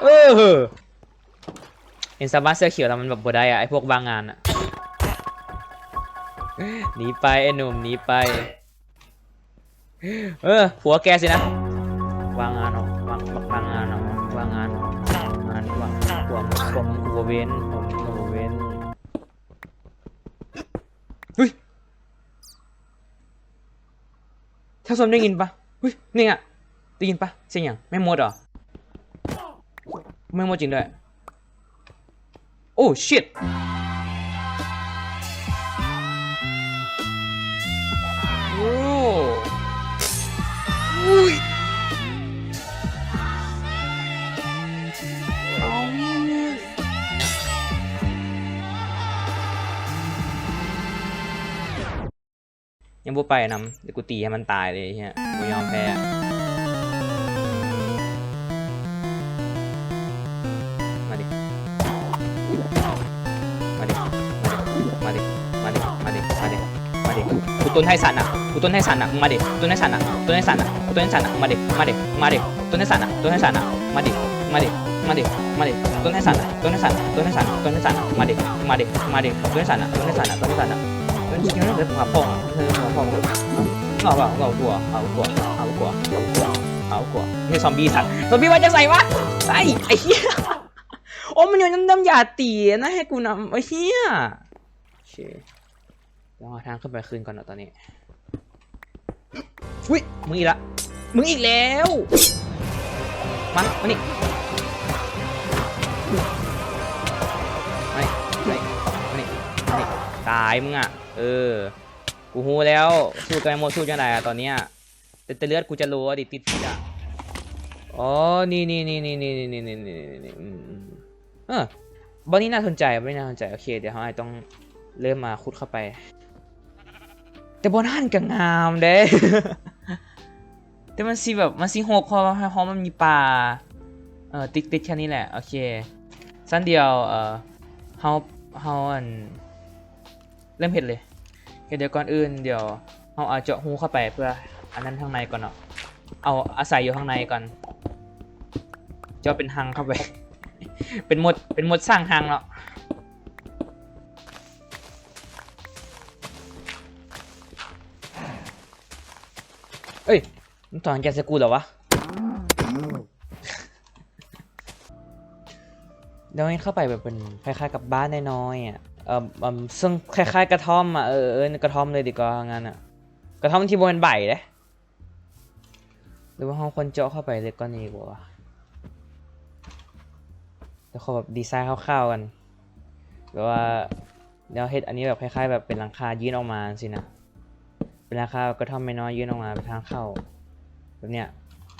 ເອີ ເຫັນຊາວບ້ານເສື້ອຂຽວແລ້ວມັນແບບບໍ່ໄດ້ອະ ໄອ້ພວກວ່າງງານອະ. ໜີໄປໄອ້ໜຸ່ມ ໜີໄປ. ເອີ ຜົວແກຊິນະ ວ່າງງານອອກ ວ່າງ ວ່າງງານອອກ ວ່າງງານ ງານ ວ່າງ ຜົວ ຜົວເວນ ຜົວ ຜົວເວນ. ເຮີ້ຍ ທ່ານຜູ້ຊົມໄດ້ຍິນປະ? ເຮີ້ຍ ນີ້ອະ ໄດ້ຍິນປະ? ສຽງຫຍັງ? ແມ່ມົດເຫາະ? ແມ່ມົດຈິງດ້ວຍ. Oh shit. ໂອ້ ອຸ້ຍ. ມັນບໍ່ໄປນຳ ດຽວກູຕີໃຫ້ມັນຕາຍເລີຍເຮີ້ຍ ບໍ່ຍອມແພ້ ມາດິ ມາດິ ມາດິ ມາດິ ມາດິ ມາດິ ມາດິ ມາດິ ມາດິ ກູຕົນໃຫ້ສັນນະ ກູຕົນໃຫ້ສັນນະ ມາດິ ກູຕົນໃຫ້ສັນນະ ກູຕົນໃຫ້ສັນນະ ກູຕົນໃຫ້ສັນນະ ມາດິ ມາດິ ມາດິ ມາດິ ກູຕົນໃຫ້ສັນນະ ກູຕົນໃຫ້ສັນນະ ມາດິ ມາດິ ມາດິ ມາດິ ກູຕົນໃຫ້ສັນນະ ກູຕົນໃຫ້ສັນນະ ກູຕົນໃຫ້ສັນນະ ກູຕົນໃຫ້ສັນນະ ມາດິ ມາດິ ມາດິ ກູຕົນໃຫ້ສັນນະ ກູຕົນໃຫ້ສັນນະ ກູຕົນໃຫ້ສັນນະ ເຮັດຫົວພໍ່ ເຮັດຫົວພໍ່ ເອົາ ເອົາ ເອົາກວ່າ ເອົາກວ່າ ເອົາກວ່າ ເອົາກວ່າ ເຮັດຊອມບີສັດ ຊອມບີມາຈາກໃສວະ ໄອ້ ໄອ້ເຮີ້ຍ ໂອ້ ມັນຢູ່ນ້ຳ ນ້ຳຢາຕີນະ ໃຫ້ກູນຳ ໄອ້ເຮີ້ຍ ໂອເຄ ລອງຫາທາງຂຶ້ນໄປຄືນກ່ອນເນາະຕອນນີ້ ອຸ້ຍ ມຶງອີກລະ ມຶງອີກແລ້ວ ມາ ມານີ້ ມານີ້ ມານີ້ ມານີ້ ມານີ້ ຕາຍມຶງອະ ເອີ ກູຮູ້ແລ້ວ ສູ້ກັບແມ່ມົດສູ້ຈັ່ງໃດອະຕອນເນີ້ຍ ແຕ່ ແຕ່ເລືອດກູຈະໂລອະ ຕິດພິດອະ ອໍ ນີ້ໆໆ ອືມໆ ເອີ ບ່ອນນີ້ໜ້າສົນໃຈ ບ່ອນນີ້ໜ້າສົນໃຈ ໂອເຄ ດຽວເຮົາອາດຕ້ອງເລີ່ມມາຂຸດເຂົ້າໄປ ແຕ່ບ່ອນຫັ້ນກໍງາມເດ້ ແຕ່ມັນຊິແບບ ມັນຊິຮົກ ເພາະວ່າ ເພາະມັນມີປ່າ ເອີ ຕິດ ຕິດແຄ່ນີ້ແຫຼະ ໂອເຄ ຊັ້ນດຽວ ເອີ ເຮົາ ເຮົາ ອັນ ເລີ່ມເຮັດເລີຍ ແຕ່ດຽວກ່ອນອື່ນ ດຽວເຮົາເອົາເຈາະຮູເຂົ້າໄປເພື່ອອັນນັ້ນທາງໃນກ່ອນເນາະ ເອົາອາໄສຢູ່ທາງໃນກ່ອນ ເຈາະເປັນຮັງເຂົ້າໄປ ເປັນມົດ ເປັນມົດສ້າງຮັງເນາະ ເອີຍ ມັນຖອນແກັສໃສ່ກູແລ້ວວະ ແລ້ວເຮັດເຂົ້າໄປແບບເປັນຄ້າຍໆກັບບ້ານນ້ອຍໆອະ ເອີ ເຊິ່ງຄ້າຍໆກະທ່ອມອະ ເອີ ເອີ້ນກະທ່ອມເລີຍດີກວ່າ ວ່າຊັ້ນອະ ກະທ່ອມທີ່ບໍ່ແມ່ນໃບເດ້ ຫຼືວ່າເຮົາຄວນເຈາະເຂົ້າໄປເລິກກວ່ານີ້ບໍ່ວະ ດຽວຂໍແບບດີໄຊຄ່າວໆກັນ ແບບວ່າ ແນວເຮັດອັນນີ້ແບບຄ້າຍໆແບບເປັນຫຼັງຄາຍື່ນອອກມາຈັ່ງຊີ້ນະ ເປັນຫຼັງຄາກະທ່ອມນ້ອຍໆຍື່ນອອກມາເປັນທາງເຂົ້າ ແບບເນີ້ຍ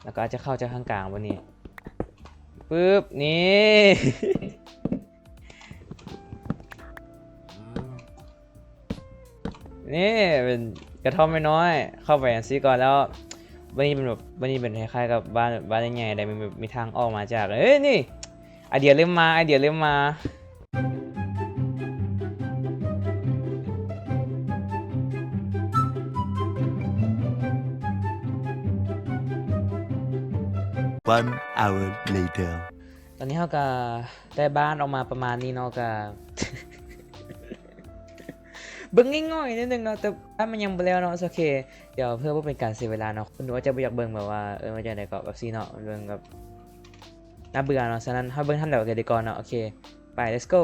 ແລ້ວກໍອາດຈະເຂົ້າຈາກທາງກາງແບບນີ້ ປຶບ ນີ້ ນີ້ເປັນກະທ່ອມນ້ອຍໆ ເຂົ້າໄປຈັ່ງຊີ້ກ່ອນ ແລ້ວບາດນີ້ເປັນແບບ ບາດນີ້ເປັນຄ້າຍໆກັບບ້ານ ບ້ານໃຫຍ່ໆ ແລ້ວມີແບບ ມີທາງອອກມາຈາກ ເອີ ນີ້ ໄອເດຍເລີ່ມມາ ໄອເດຍເລີ່ມມາ. One hour later. ຕອນນີ້ເຮົາກະໄດ້ບ້ານອອກມາປະມານນີ້ເນາະ ກະເບິ່ງງ່ອຍໆໜ້ອຍໜຶ່ງເນາະ ແຕ່ບ້ານມັນຍັງບໍ່ແລ້ວເນາະ. ໂອເຄ ດຽວເພື່ອບໍ່ເປັນການເສຍເວລາເນາະ ຄົນອາດຈະບໍ່ຢາກເບິ່ງແບບວ່າ ເອີ ມັນຈັ່ງໃດກໍແບບຊີ້ເນາະ ເບິ່ງແບບໜ້າເບື່ອເນາະ. ສະນັ້ນເຮົາເບິ່ງທຳແລ້ວກັນດີກວ່າເນາະ. ໂອເຄ ໄປ let's go.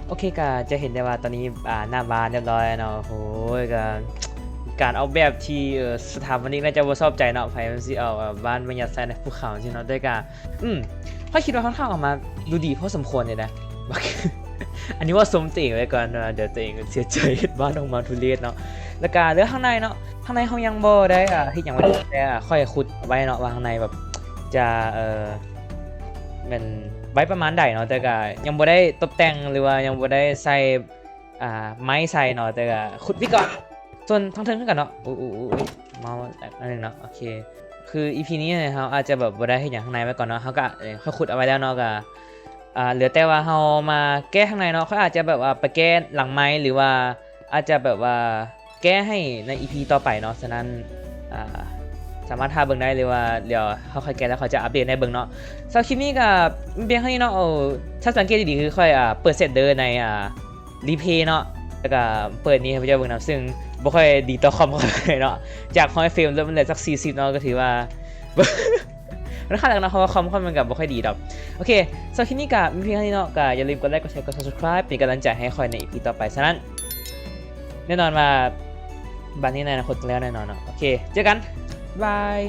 ໂອເຄ ກະຈະເຫັນໄດ້ວ່າຕອນນີ້ ອ່າ ໜ້າບ້ານຮຽບຮ້ອຍແລ້ວເນາະ. ໂອ້ຍ ກະການອອກແບບທີ່ ເອີ ສະຖາປະນິກໜ້າຈະບໍ່ຊອບໃຈເນາະ ໃຜມັນຊິເອົາ ເອີ ບ້ານມາຍັດໃສ່ໃນພູເຂົາຈັ່ງຊີ້ເນາະ. ແຕ່ກະ ອືມ ຂ້ອຍຄິດວ່າຄ່ອນຂ້າງອອກມາດູດີພໍສົມຄວນເດນະ. ອັນນີ້ເວົ້າຊົມຕົວເອງໄວ້ກ່ອນວ່າ ດຽວຕົວເອງເສຍໃຈ ເຮັດບ້ານອອກມາທຸເລດເນາະ. ແລ້ວກະເລື່ອງຂ້າງໃນເນາະ ຂ້າງໃນເຮົາຍັງບໍ່ໄດ້ ອ່າ ເຮັດຫຍັງໄວ້ເລີຍ ແຕ່ ອ່າ ຂ້ອຍຂຸດໄວ້ເນາະວ່າຂ້າງໃນແບບຈະ ເອີ ແມ່ນໄວ້ປະມານໃດເນາະ ແຕ່ກະຍັງບໍ່ໄດ້ຕົບແຕ່ງ ຫຼືວ່າຍັງບໍ່ໄດ້ໃສ່ ອ່າ ໄມ້ໃສ່ເນາະ ແຕ່ກະຂຸດໄວ້ກ່ອນ. ສ່ວນທາງເທິງຄືກັນເນາະ ໂອ້ຍ ເມົາອັນໜຶ່ງເນາະ. ໂອເຄ ຄືອີພີນີ້ເຮົາອາດຈະແບບບໍ່ໄດ້ເຮັດຫຍັງຂ້າງໃນໄວ້ກ່ອນເນາະ ເຮົາກະ ເອີ ເຮົາຂຸດເອົາໄວ້ແລ້ວເນາະ ກະ ອ່າ ເຫຼືອແຕ່ວ່າເຮົາມາແກ້ຂ້າງໃນເນາະ. ຂ້ອຍອາດຈະແບບວ່າໄປແກ້ຫຼັງໄມ ຫຼືວ່າອາດຈະແບບວ່າແກ້ໃຫ້ໃນອີພີຕໍ່ໄປເນາະ. ສະນັ້ນ ອ່າ ສາມາດຖ້າເບິ່ງໄດ້ ຫຼືວ່າດຽວເຮົາຄ່ອຍແກ້ແລ້ວຂ້ອຍຈະອັບເດດໃຫ້ເບິ່ງເນາະ. ສຳລັບຄລິບນີ້ກະມີພຽງເທົ່ານີ້ເນາະ. ໂອ້ ຖ້າສັງເກດດີໆ ຄືຂ້ອຍ ອ່າ ເປີດເຊດເດີໃນ ອ່າ ຣີເພເນາະ ແລ້ວກະເປີດນີ້ໃຫ້ພວກເຈົ້າເບິ່ງນຳ ຊຶ່ງບໍ່ຄ່ອຍດີຕໍ່ຄອມເທົ່າໃດເນາະ. ຈາກຮ້ອຍເຟຣມ ເລີ່ມເຫຼືອຈັກສີ່ສິບເນາະ ກະຖືວ່າ ມັນຄາດຫຼັກເນາະ ເພາະວ່າຄອມຂ້ອຍມັນກໍບໍ່ຄ່ອຍດີດອກ. ໂອເຄ ສຳລັບຄລິບນີ້ກໍມີພຽງເທົ່ານີ້ເນາະ ກໍຢ່າລືມກົດໄລ ກົດແຊ ກົດ Subscribe ເປັນກຳລັງໃຈໃຫ້ຂ້ອຍໃນ ອີ ພີ ຕໍ່ໄປ. ສະນັ້ນ ແນ່ນອນວ່າບາດນີ້ໃນອະນາຄົດແລ້ວແນ່ນອນເນາະ. ໂອເຄ ເຈີກັນ ບາຍ.